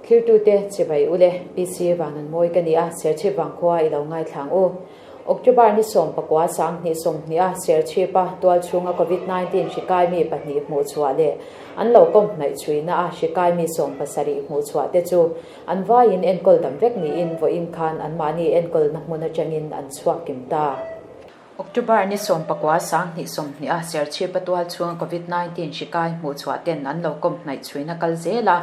Thlirtute chibai ule, PC Vananmawi ka ni a, Serchhip vangkhua i lo ngaithlang u. October ni 19 2020 a Serchhipa tualchhunga Covid 19 hri kaimi pahnih hmuhchhuah leh an lo kawm hnaih chhuina a hri kaimi 70 hmuhchhuah te chu an vaiin enkawl dam vek niin vawiin khan anmahni enkawlna hmun atangin an chhuak kim ta. October ni 19 2020 a Serchhipa tualchhunga Covid 19 hri kai hmuhchhuah ten an lo kawm hnaih chhuina kal zel a,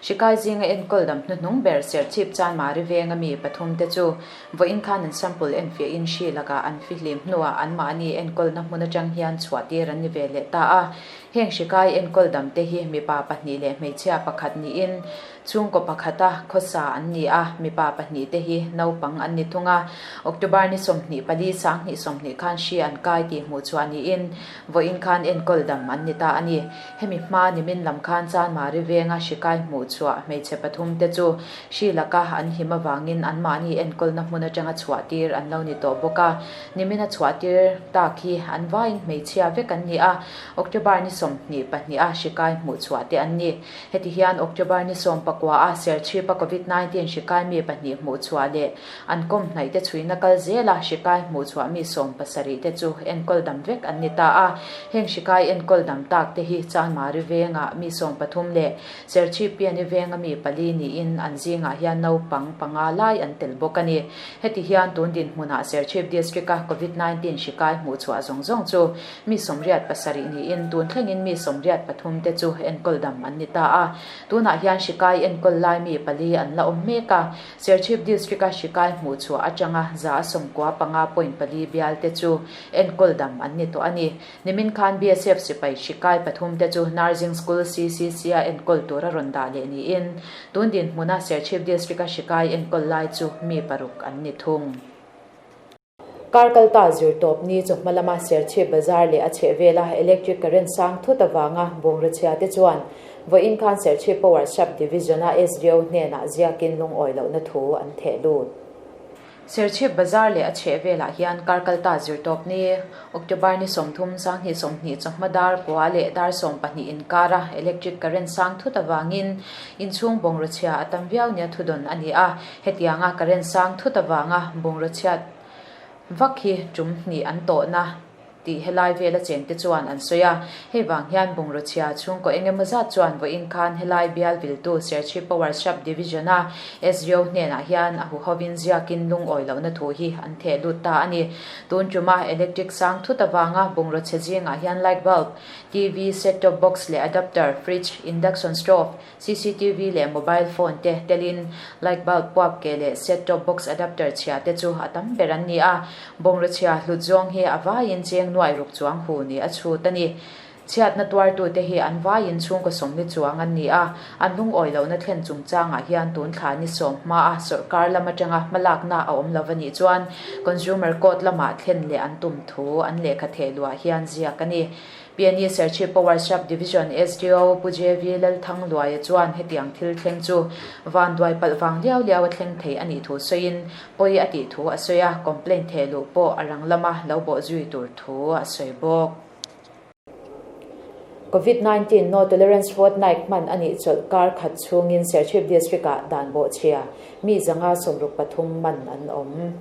hri kai zinga enkawl dam hnuhnung ber Serchhip Chanmari venga mi pathum te chu vawiin khan an sample enfiahin hri lakah an fihlim hnuah anmahni enkawlna hmun atang hian chhuah tir an ni ve leh ta a. Heng hri kai enkawl dam te hi mipa pahnih leh hmeichhia pakhat niin Chhungkaw pakhata khawsa an ni a, mipa pahnihte hi naupang an ni thung a. October ni 24 2020 khan hri an kai tih hmuh chhuah niin vawiin khan enkawl dam an ni ta a ni. Hemi hma nimin lam khan Chanmari venga hri kai hmuh chhuah hmeichhe pathumte chu hri laka an him avangin anmahni enkawlna hmun atanga chhuah tir an lo ni tawh bawk a. Nimina chhuah tir tak hi an vaiin hmeichhia vek an ni a, October ni 22 a hri kai hmuh chhuah te an ni. Heti hian October ni 19 a Serchhipa Covid 19 hri kai mi pahnih hmuh chhuah leh an kawm hnaih te chhuina kal zel a hri kai hmuh chhuah mi 70 te chu enkawl dam vek an ni ta a. Heng hri kai enkawl dam tak te hi Chanmari venga mi 13 leh Serchhip Piani venga mi pali niin an zingah hian naupang panga lai an tel bawk a ni. Heti hian tun dinhmunah Serchhip District a Covid 19 hri kai hmuh chhuah zawng zawng chu mi 87 niin tun thlengin mi 83 te chu enkawl dam an ni ta a. Tunah hian hri kai enkawl lai mi pali an la awm mek a. Serchhip District a hri kai hmuh chhuah atanga 95.4 bial te chu enkawl dam an ni tawh a ni. Nimin khan BSF sipai hri kai pathum te chu Nursing School CCC a enkawl tur a rawn dah leh niin tun dinhmuna Serchhip District a hri kai enkawl lai chu mi paruk an ni thung. Karkalta zirtawp ni chu hmalama Serchhip Bazar leh a chhehvela electric current sang thut avanga bungraw chhia te chuan vawiin khan Serchhip Power Sub Division a SDO hnenah ziakin lungawi lohna thu an theh lut. Serchhip Bazar leh a chhehvelah hian Karkalta zirtawp ni October ni 30 2020 chawhma dar kua leh dar 12 inkara electric current sang thut avangin inchhung bungraw chhia a tam viau nia thudawn a ni a. Hetianga current sang thut avanga bungraw chhiat vak hi tum hnih an tawhna tih helai vela chengte chuan an sawi a. Hei vang hian bungraw chhia chhungkaw eng emaw zat chuan vawiin khan helai bial viltu Serchhip Power Sub Division a SDO hnenah hian a huhovin ziakin lungawi lohna thu hi an theh lut ta a ni. Tun tuma electric sang thut avanga bungraw chhe zingah hian light bulb, TV, set top box leh adapter, fridge, induction stove, CCTV leh mobile phone te telin light bulb puak ke leh set top box adapter chhia te chu a tam ber an ni a. Bungraw chhia hlut zawng hi a vaiin cheng nuai ruk chuang hu ni a chhut a ni. Chhiatna tuartute hi an vaiin chhungkaw sawmli chuang an ni a, an lungawi lohna thlen chungchangah hian tun thla ni sawm hmaa sawrkar lam atanga hmalakna a awm lo a nih chuan Consumer Court lamah thlen leh an tum thu an lehkha theh luah hian ziak a ni. PNE Serchhip Power Sub Division SDO Pu JV Lalthang Luaia chuan hetiang thil thleng chu van duai palh vang liau liau a thleng thei a nih thu sawiin pawi a tih thu a sawi a, complaint theh luh pawh a rang lama lo bawh zui tur thu a sawi bawk. Covid 19 No Tolerance Fortnight hman a nih chawlh kar khat chhungin Serchhip District ah dan bawh chhia mi 163 man an awm.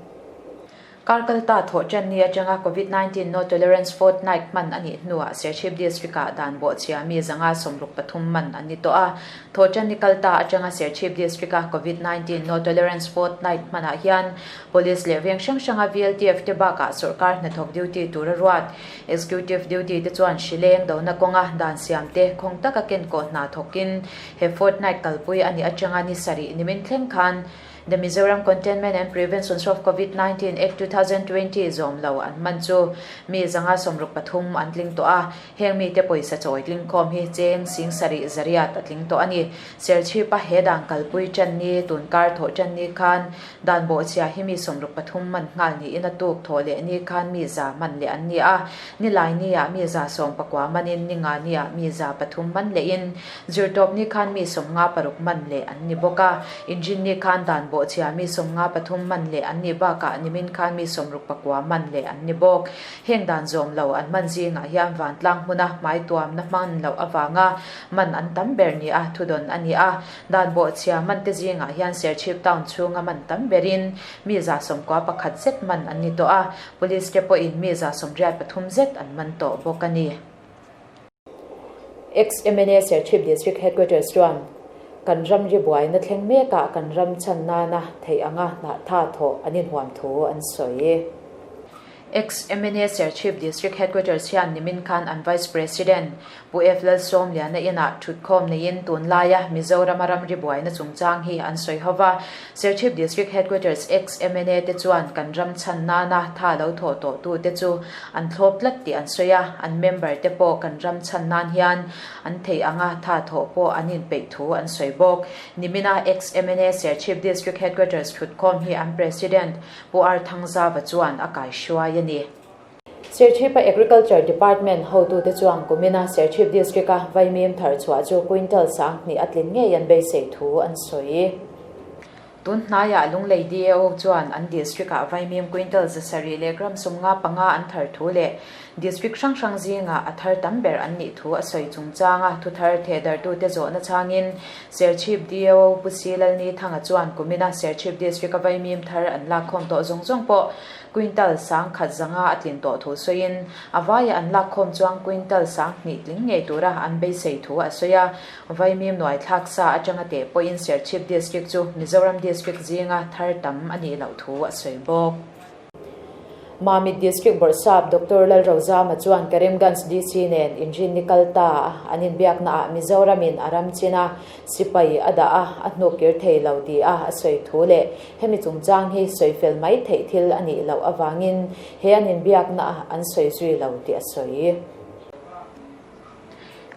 Karkalta thawh ṭan ni aṭanga Covid 19 No Tolerance Fortnight hman a nih hnuah Serchhip District ah dan bawh chhia mi 163 man an ni tawh a. Thawh ṭan ni kalta aṭanga Serchhip District a Covid 19 No Tolerance Fortnight hmanah hian Police leh veng hrang hranga VLTF te bakah sawrkar hnathawk duty tura ruat Executive duty te chuan hrileng dona kawnga dan siam te khawng taka kenkawh hna thawkin he fortnight kalpui a nih aṭanga ni sarih nimin thleng khan The Mizoram Containment and Prevention of Covid-19 Act 2020 zawm lo an man chu mi 163 an tling tawh a. Heng mi te pawisa chawi tling khawm hi cheng sing sarih zariat a tling tawh a ni. Serchhipa he dan kalpui ṭan ni tun kar thawh ṭan ni khan dan bawhchhia hi mi 63 man nghal niin a tuk thawh leh ni khan mi za man leh an ni a. Ni lai ni ah mi za 19 manin ni nga ni ah mi za pathum man lehin zirtawp ni khan mi 56 man leh an ni bawk a. Inrinni khan dan bawhchhia mi 53 man leh an nih bakah nimin khan mi 69 man leh an ni bawk. Heng dan zawm lo an man zingah hian vantlang hmuna hmai tuamna hman loh avanga man an tam ber nia thudawn a ni a. Dan bawhchhia man te zingah hian Serchhip town chhunga man tam berin mi 91 zet man an ni tawh a, Police te pawhin mi 83 zet an man tawh bawk a ni. Ex-MNA Serchhip District Headquarters chuan kan ramri buaina thleng mekah kan ram chhan nana theih anga hnahtha thawh an inhuam thu an sawi. Ex-MNA Serchhip District Headquarters hian nimin khan an Vice President Pu F Lalsawmliana inah thutkhawm neiin tunlaia Mizorama ramri buaina chungchang hi an sawi ho va. Serchhip District Headquarters Ex-MNA te chuan kan ram chhan nana tha lo thawh tawh tute chu an thlawp tlat tih an sawi a, an member te pawh kan ram chhan nan hian an theih anga tha thawh pawh an inpeih thu an sawi bawk. Nimina Ex-MNA Serchhip District Headquarters thutkhawm hi an President Pu R Thangzava chuan a kaihruai a ni. Serchhipa Agriculture Department hotute chuan kumina Serchhip District-a vaimim thar chhuah chu quintal 2000 a tlin ngei an beisei thu an sawi. Tun hnaiah Lunglei DAO chuan an District-ah vaimim quintal 700 leh gram 55 an thar thu leh District hrang hrang zingah a thar tam ber an nih thu a sawi chungchanga thuthar thehdarhtute zawhna chhangin Serchhip DAO Pu Si Lalni Thanga chuan kumina Serchhip District-a vaimim thar an lakkhawm tawh zawng zawng pawh Quintal 1500 a tlin tawh thu sawiin, a vaia an lakkhawm chuan quintal 2000 tling ngei tura an beisei thu a sawi a. Vaimim nuai thlak sa atanga teh pawhin Serchhip District chu Mizoram District zinga thar tam a nih loh thu a sawi bawk. Mamit District Bawrhsap Doctor Lalrozama chuan Karimganj DC nen inrinni kal ta a an inbiaknaah Mizoramin a ram chin a, sipai a dah a, a hnuk kir thei lo ti a a sawi thu leh hemi chungchang hi sawi fel mai theih thil a nih loh avangin he an inbiakna a an sawi zui lo tih a sawi.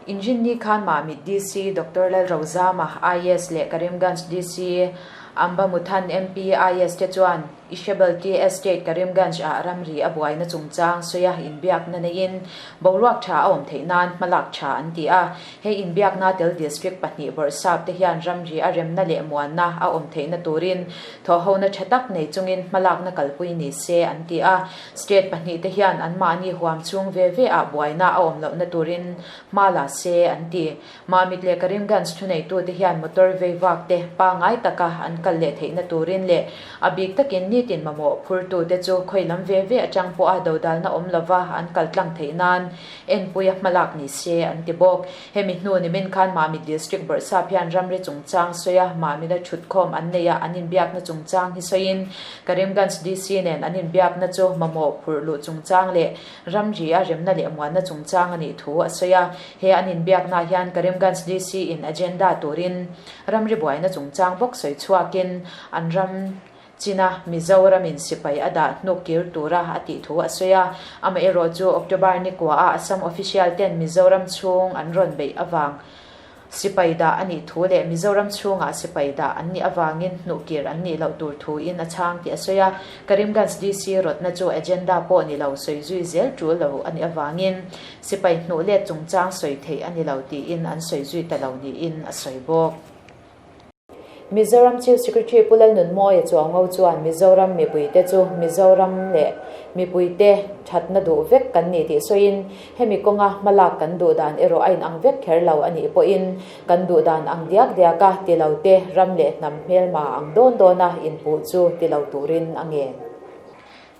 Inrinni khan Mamit DC Doctor Lalrozama, IAS leh Karimganj DC Ambamuthan MP, IAS te chuan Ishabel Tea Estate Karimganj ah ramri a buaina chungchang sawi a inbiakna neiin boruak tha a awm theih nan hmalak tha an ti a. He inbiakna tel District pahnih bawrhsap te hian ramri a remna leh muanna a awm theihna turin thawhhona tha tak nei chungin hmalakna kalpui ni se an ti a. State pahnih te hian anmahni huam chhung ve ve ah buaina a awm lohna turin hma la se an ti. Mamit leh Karimganj thuneitute hian motor vei vak te pangngai taka an kal leh theihna turin leh a bik takin nitin mamawh phurtute chu khawi lam ve ve atang pawha dodalna awm lova an kal tlang theih nan enpuia hmalak ni se an ti bawk. Hemi hnu nimin khan Mamit District Bawrhsap hian ramri chungchang sawi a, Mamita thutkhawm an nei a, an inbiakna chungchang hi sawiin Karimganj DC nen an inbiakna chu mamawh phurh luh chungchang leh Ramri a remna leh muanna chungchang a nih thu a sawi a. He an inbiaknaah hian Karimganj DC in agenda turin ramri buaina chungchang bawk sawi chhuakin an ram china Mizoramin sipai a dah hnuk kir tura a tih thu a sawi a. Amaherawhchu October ni kuaah Assam official ten Mizoram chhung an rawn beih avang Sipai dah a nih thu leh Mizoram chhungah sipai dah an nih avangin hnuhkir an nih loh tur thuin a chhang tih a sawi a. Karimganj DC rawtna chu agenda pawh ni lo sawi zui zel tul lo a nih avangin sipai hnuh let chungchang sawi theih a ni lo tiin an sawi zui ta lo niin a sawi bawk. Mizoram Chief Secretary Pu Lalnunmawia Chuango chuan Mizoram mipuite chu Mizoram leh mipuite thatna duh vek kan ni tih sawiin hemi kawnga hmalak kan duh dan erawh a inang vek kher lo a nih pawhin kan duh dan ang diak diaka ti lo te ram leh hnam hmelma ang dawn dawna inpuh chu ti lo turin a ngen.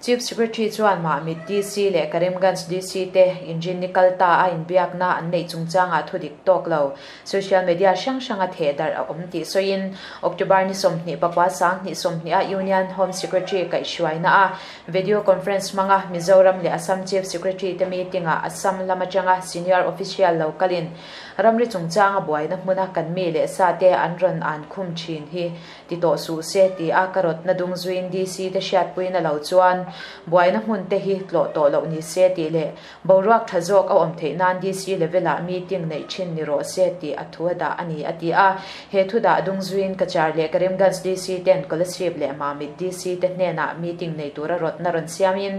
Chief Secretary chuan Mamit DC leh Karimganj DC te inrinni kal ta a inbiakna an neih chungchangah thu dik tawk lo social media hrang hranga theh darh a awm tih sawiin October ni 29 2020 a Union Home Secretary kaihhruaina a video conference hmanga Mizoram leh Assam Chief Secretary te meeting ah Assam lam atanga senior official lo kalin ramri chungchanga buaina hmuna kan mi leh sa te an rawn an khum thin hi Ti tawh suh se ti a ka rawtna dung zuiin DC te hriatpuiin a lo chuan buaina hmun te hi tlawh tawh loh ni se tih leh boruak tha zawk a awm theih nan DC level ah meeting neih thin ni rawh se tih a thu a dah a ni a ti a. He thu dah dung zuiin Cachar leh Karimganj DC ten Kolasib leh Mamit DC te hnenah meeting nei tura rawtna rawn siamin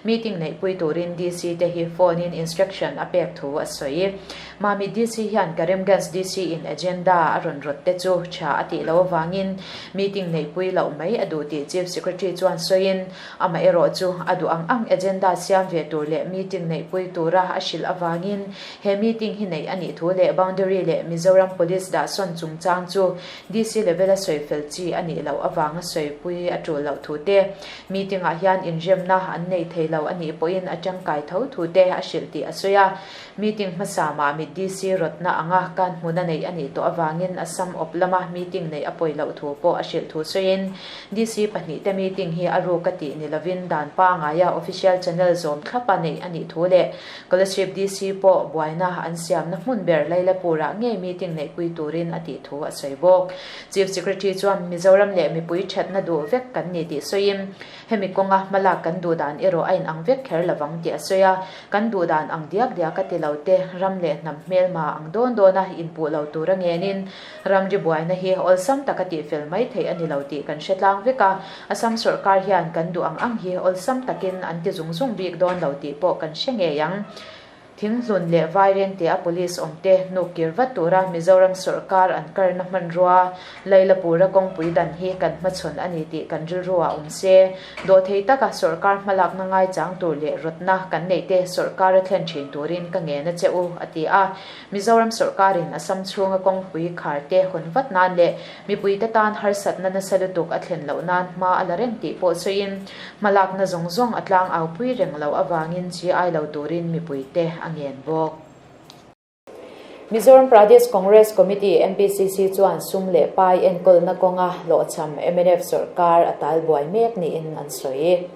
meeting neihpui turin DC te hi phone in instruction a pek thu a sawi. Mamit DC. DC hian Karimganj DC in agenda a rawn rawt te chu tha a tih loh avangin meeting neihpui loh mai a duh tih Chief Secretary chuan sawiin amaherawh chu a duh ang ang agenda siam ve tur leh meeting neihpui tura a hrilh avangin he meeting hi neih a nih thu leh boundary leh Mizoram Police dahsawn chungchang chu DC level a sawi fel chi a nih loh avanga sawipui a tul loh thu te meeting ah hian inremna an nei thei lo a nih pawhin a tangkai tho thu te a hrilh tih a sawi a. Meeting hmasa Mamit DC rawtna anga kan hmuna neih a nih tawh avangin Assam awp lama meeting neih a pawi loh thu pawh a hrilh thu sawiin DC pahnihte meeting hi a ruk a tih ni lovin dan pangaia official channel zawm thlapa neih a nih thu leh Kolasib DC pawh buaina an siamna hmun ber Lailapurah ngei meeting neihpui turin a tih thu a sawi bawk. Chief Secretary chuan Mizoram leh mipui thatna duh vek kan ni tih sawiin Hemi kawnga hmalak kan duh dan erawh a inang vek kher lovang tih a sawi a, kan duh dan ang diak diak a ti lo te, ram leh hnam hmelma ang dawn dawna inpuh lo tur a ngenin ramri buaina hi awlsam taka tihfel mai theih a ni lo tih kan hre tlang vek a, Assam sawrkar hian kan duh ang ang hi awlsam takin an ti zung zung bik dawn lo tih pawh kan hre ngei ang. Thinghlun leh Vairengte a police awmte hnuk kir vat tura Mizoram sawrkar an karna hmanrua Lailapura kawngpui dan hi kan hmachhawn a ni tih kan rilru ah awm se. Dawhthei taka sawrkar hmalakna ngaichang tur leh rawtna kan neihte sawrkar a thlen thin turin ka ngen a che u, a ti a. Mizoram sawrkarin Assam chhunga kawngpui khar te hawn vat nan leh Mipuite tan harsatna nasa lutuk a thlen loh nan hma a la reng tih pawh sawiin, hmalakna zawng zawng a tlang aupui reng loh avangin chi ai lo turin mipuite a ngen bawk. Mizoram Pradesh Congress Committee, MPCC, chuan sum leh pai enkawlna kawnga hlawhchham mnf sawrkar a talbuai mek niin an sawi.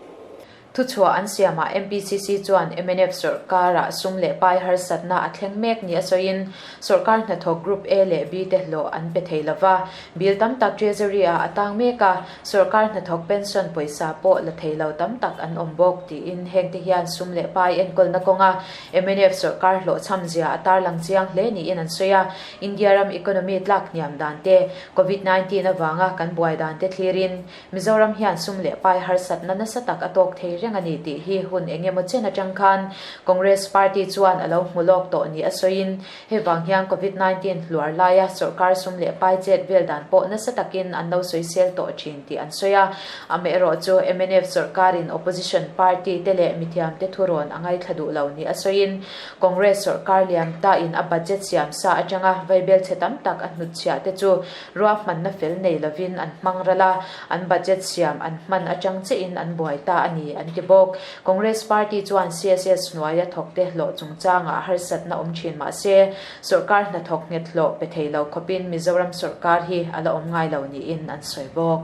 Thuchhuah an siamah MPCC chuan mnf sawrkarah sum leh pai harsatna a thleng mek ni a sawiin sawrkar hnathawk Group A leh B te hlawh an pe thei lova, bill tam tak Treasury ah a tang mek a, sawrkar hnathawk pension pawisa pawh la thei lo tam tak an awm bawk tiin hengte hian sum leh pai enkawlna kawnga mnf sawrkar hlawhchham zia a tarlang chiang hle niin an sawi a, India ram economy tlak hniam dan te, Covid 19 avanga kan buai dan te thlirin Mizoram hian sum leh pai harsatna nasa tak a tawk thei reng a ni tih hi hun eng emaw chen atang khan Congress party chuan a lo hmu lawk tawh ni a sawiin hei vang hian Covid 19 hluar laia sawrkar sum leh pai chet vel dan pawh nasa takin an lo sawisel tawh thin tih an sawi a. Amaherawh chu mnf sawrkarin opposition party te leh mithiamte thurawn a ngaithla duh lo ni a sawiin Congress sawrkar liam tain a budget siam sa atanga vaibelchhe tam tak a hnutchhiah te chu Ruahmanna fel nei lovin an hmang ral a, an budget siam an hman atang chiahin an buai ta a ni, an ti bawk. Congress party chuan CSS hnuaia thawkte hlawh chungchangah harsatna awm thin mah se, sawrkar hnathawk nghet hlawh pe thei lo khawpin Mizoram sawrkar hi a la awm ngai lo niin an sawi bawk.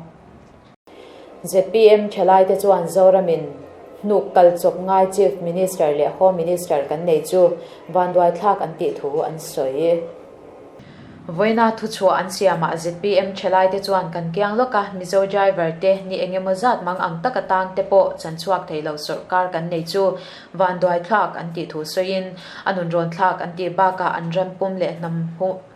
Zpm thalaite chuan Zoramin hnuk kal chawp ngai Chief Minister leh Home Minister kan nei chu vanduaithlak an tih thu an sawi. Vawiina thuchhuah an siamah zpm thalaite chuan kan kiang lawk a, Mizo driver te ni engemaw zat mang ang taka tang te pawh chanchhuak thei lo sawrkar kan nei chu vanduaithlak an tih thu sawiin a nunrawn thlak an tih bakah an ram pum leh hnam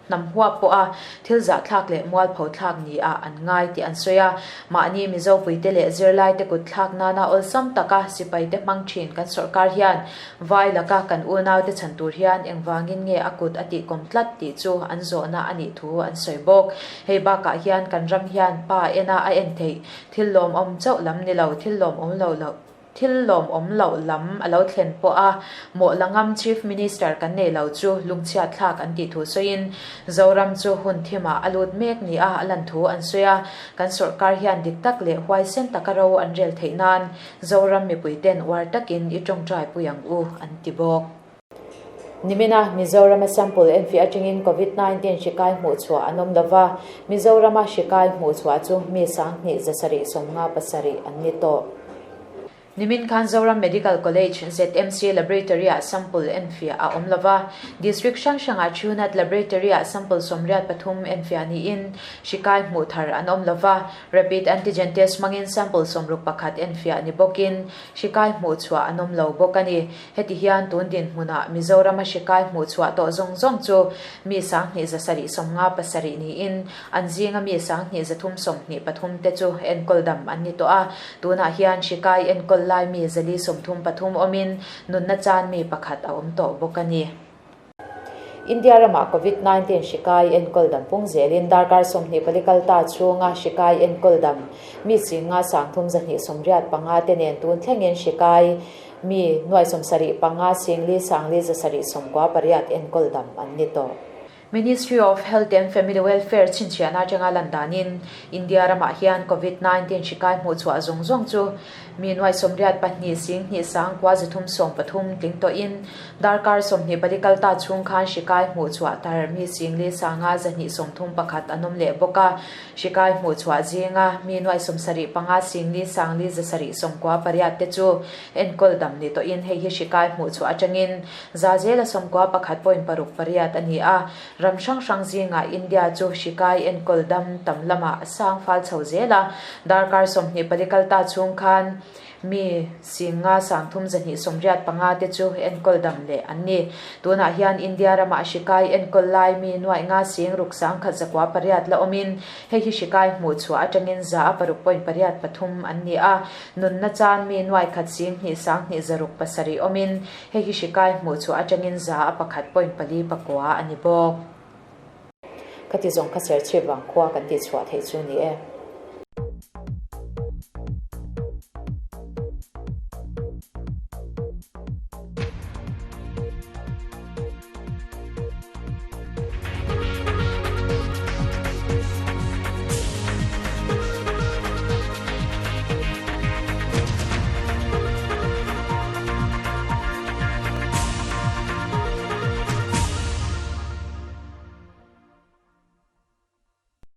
Hnam huap pawha thil zahthlak leh mualpho thlak ni ah an ngai tih an sawi a. Mahni Mizo puite leh zirlaite kut thlak nana awlsam taka sipaite hmang thin kan sawrkar hian vai laka kan unaute chhan tur hian engvangin nge a kut a tihkawm tlat tih chu an zawhna a nih thu an sawi bawk. Hei bakah hian kan ram hian pa ena a en theih thil lawmawm chauh lam ni lo thil lawmawm lo loh Thil lawmawm loh lam a lo thlen pawh a, Mawhlangam Chief Minister kan nei lo chu lungchhiat thlak an tih thu sawiin, Zoram chu hun thimah a lut mek ni a a lan thu an sawi a, kan sawrkar hian dik tak leh huaisen taka ro an rel theih nan Zoram mipuiten uar takin i tawngtai pui ang u, an ti bawk. Nimina Mizorama sample enfiah atangin Covid 19 hri kai hmuhchhuah an awm lova, Mizorama hri kai hmuhchhuah chu mi 2757 an ni tawh. Nimin khan Zoram Medical College, ZMC, Laboratory-ah sample enfiah a awm lova, District hrang hrangah Chhunat Laboratory-ah sample 83 enfiah niin hri kai hmuh thar an awm lova, Rapid Antigen Test hmangin sample 61 enfiah ni bawkin hri kai hmuhchhuah an awm lo bawk a ni. Heti hian tun dinhmunah Mizorama hrikai hmuhchhuah tawh zawng zawng chu mi 2757 niin an zinga mi 2323 te chu enkawl dam an ni tawh a. Tunah hian hrikai enkawl lai mi 433 awmin nunna chan mi pakhat a awm tawh bawk a ni. India ramah Covid 19 hri kai enkawl dam pung zelin darkar 24 kal ta chhunga hri kai enkawl dam mi 50 385 te nen tun thlengin hri kai mi 75 4 4 498 enkawl dam an ni tawh. Ministry of Health and Family Welfare chhinchhiahna atanga lan danin India ramah hian Covid 19 hri kai hmuh chhuah zawng zawng chu mi 82 2 9 313 tling tawhin darkar 24 kal ta chhung khan hri kai hmuh chhuah tar mi 4 5 231 an awm leh bawk a. Hri kai hmuh chhuah zinga mi 75 4 798 te chu enkawl dam ni tawhin hei hi hri kai hmuh chhuah atangin za zela 91.68 a ni a. Ram hrang hrang zinga India chu hri kai enkawl dam tam lamah sang fal chho zela darkar 24 kal ta chhung khan mi 5 3 285 te chu enkawl dam leh an ni. Tunah hian India ramah hri kai enkawl lai mi 9 6 1 8 la awmin hei hi hri kai hmuh chhuah atangin za a 6.83 an ni a. Nunna chan mi 1 2 2 7 awmin hei hi hri kai hmuh chhuah atangin za a 1.49 a ni bawk. Khati zawng kha Serchhip Vangkhua kan tih chhuah theih chu ni e.